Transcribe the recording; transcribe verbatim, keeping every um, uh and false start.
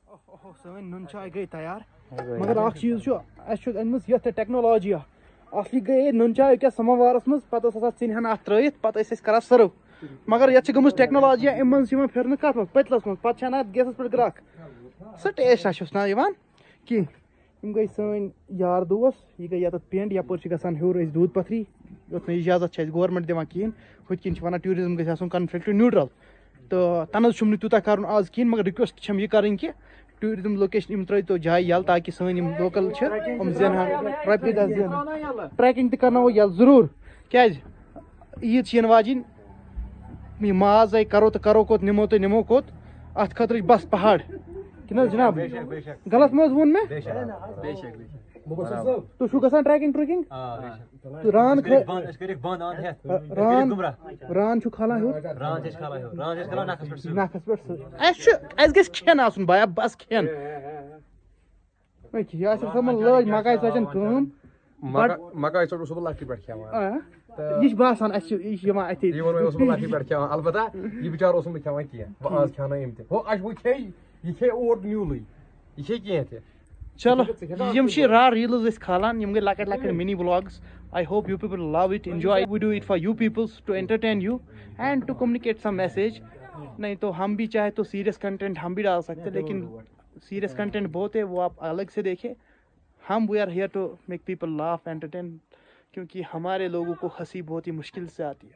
اوہ، اوہ، سٲنۍ نُن چاے گٔے تیار۔ مگر اکھ چیٖز چھُ، اَسہِ چھُ أنمٕژ یَتھ ٹیکنالوجی اکھ۔ اَصلی گٔے نُن چاے أکِس سَماوارَس منٛز، پَتہٕ ٲس آسان ژِنہِ ہَنا اَتھ ترٛٲیِتھ، پَتہٕ ٲسۍ أسۍ کران سٔرٕو۔ مگر یَتھ چھِ گٔمٕژ ٹیکنالوجی، اَمہِ منٛز چھِ یِوان پھِرنہٕ کَتھ منٛز؟ پٔتلَس منٛز۔ پَتہٕ چھِ اَنان اَتھ گیسَس پٮ۪ٹھ گرٛکھ۔ سُہ ٹیسٹ ہا چھُس نہٕ یِوان کینٛہہ۔ یِم گٔے سٲنۍ یار دوس، یہِ گٔے یَتَتھ پینٛڈ، یَپٲرۍ چھِ گژھان ہیوٚر أسۍ دوٗد پَتھری، یوٚت نہٕ اِجازت چھِ اَسہِ گورمٮ۪نٛٹ دِوان کِہیٖنۍ۔ ہُتھ کِنۍ چھِ وَنان ٹیوٗرِزٕم گژھِ آسُن کَنفِلِکٹ نیوٗٹرَل۔ تہٕ تَنہٕ حظ چھُم نہٕ تیوٗتاہ کَرُن آز کِہیٖنۍ، مگر رِکوٮ۪سٹ چھَم یہِ کَرٕنۍ کہِ ٹیوٗرِزٕم لوکیشن یِم ترٛٲیتو جایہِ یَلہٕ، تاکہِ سٲنۍ یِم لوکَل چھِ، یِم زینہٕ ہَن رۄپیہِ دَہ زینہٕ۔ ٹرٛیکِنٛگ تہِ کَرناوو یَلہٕ ضروٗر، کیٛازِ عیٖد چھِ یِنہٕ واجِنۍ، یہِ ماز ہے کَرو تہٕ کَرو کوٚت، نِمو تہٕ نِمو کوٚت، اَتھ خٲطرٕ چھِ بَس پہاڑ۔ کِنہٕ حظ جِناب؟ بے شک، بے شک۔ غلط مہ حظ ووٚن مےٚ؟ بے شک، بے شک، بے شک۔ تُہۍ چھِو گژھان ٹرٛیکِنٛگ ٹرٛوکِنٛگ؟ آ، بے شک۔ تہٕ ران أسۍ کٔرِکھ خٲ- بنٛد، أسۍ کٔرِکھ بنٛد اَنٛد ہٮ۪تھ۔ أسۍ کٔرِکھ ران، گُمراہ۔ ران چھُ کھالان ہیوٚر۔ ران چھِ أسۍ کھالان ہیوٚر، ران چھِ أسۍ کھالان نَکھَس پٮ۪ٹھ سیوٚد۔ نَکھَس پٮ۪ٹھ سیوٚد۔ اَسہِ چھُ، اَسہِ گژھِ کھٮ۪ن آسُن بایا، بَس کھٮ۪ن۔ أکہِ، یہِ آسہِ سَمان لٲج مَکایہِ ژۄچَن کٲم۔ مَکا-، مَکایہِ ژۄچ اوسُس بہٕ لۄکٹہِ پٮ۪ٹھ کھٮ۪وان۔ آ۔ تہٕ یہِ چھُ باسان اَسہِ چھُ، یہِ چھُ یِوان اَتھِ۔ یہِ ووٚن مےٚ، اوسُس بہٕ لۄکٹہِ پٮ۪ٹھ کھٮ۪وان۔ البتہ یہِ بِچارٕ اوسُس نہٕ کھٮ۪وان کینٛہہ۔ بہٕ آز کھٮ۪نہٕ أمۍ تہِ۔ ہُہ اَسہِ وۄنۍ کھیٚیہِ، یہِ کھیٚیہِ اوٹ نیوٗلٕے۔ یہِ کھیٚیہِ کینٛہہ تہِ۔ چلو، یِم چھِ را ریٖلٕز أسۍ کھالان، یِم گٔے لۄکٕٹۍ لۄکٕٹۍ mini vlogs. I hope you people love it, enjoy. We do it for you peoples to entertain you and to communicate some message. نہیں تو ہم بھی چاہے تو سیریس کنٹینٹ ہم بھی ڈال سکتے، لیکن سیریس کنٹینٹ بہت ہے، وہ آپ الگ سے دیکھیں۔ ہم we are here to make people laugh, entertain, کیونکہ ہمارے لوگوں کو ہنسی بہت ہی مشکل سے آتی ہے۔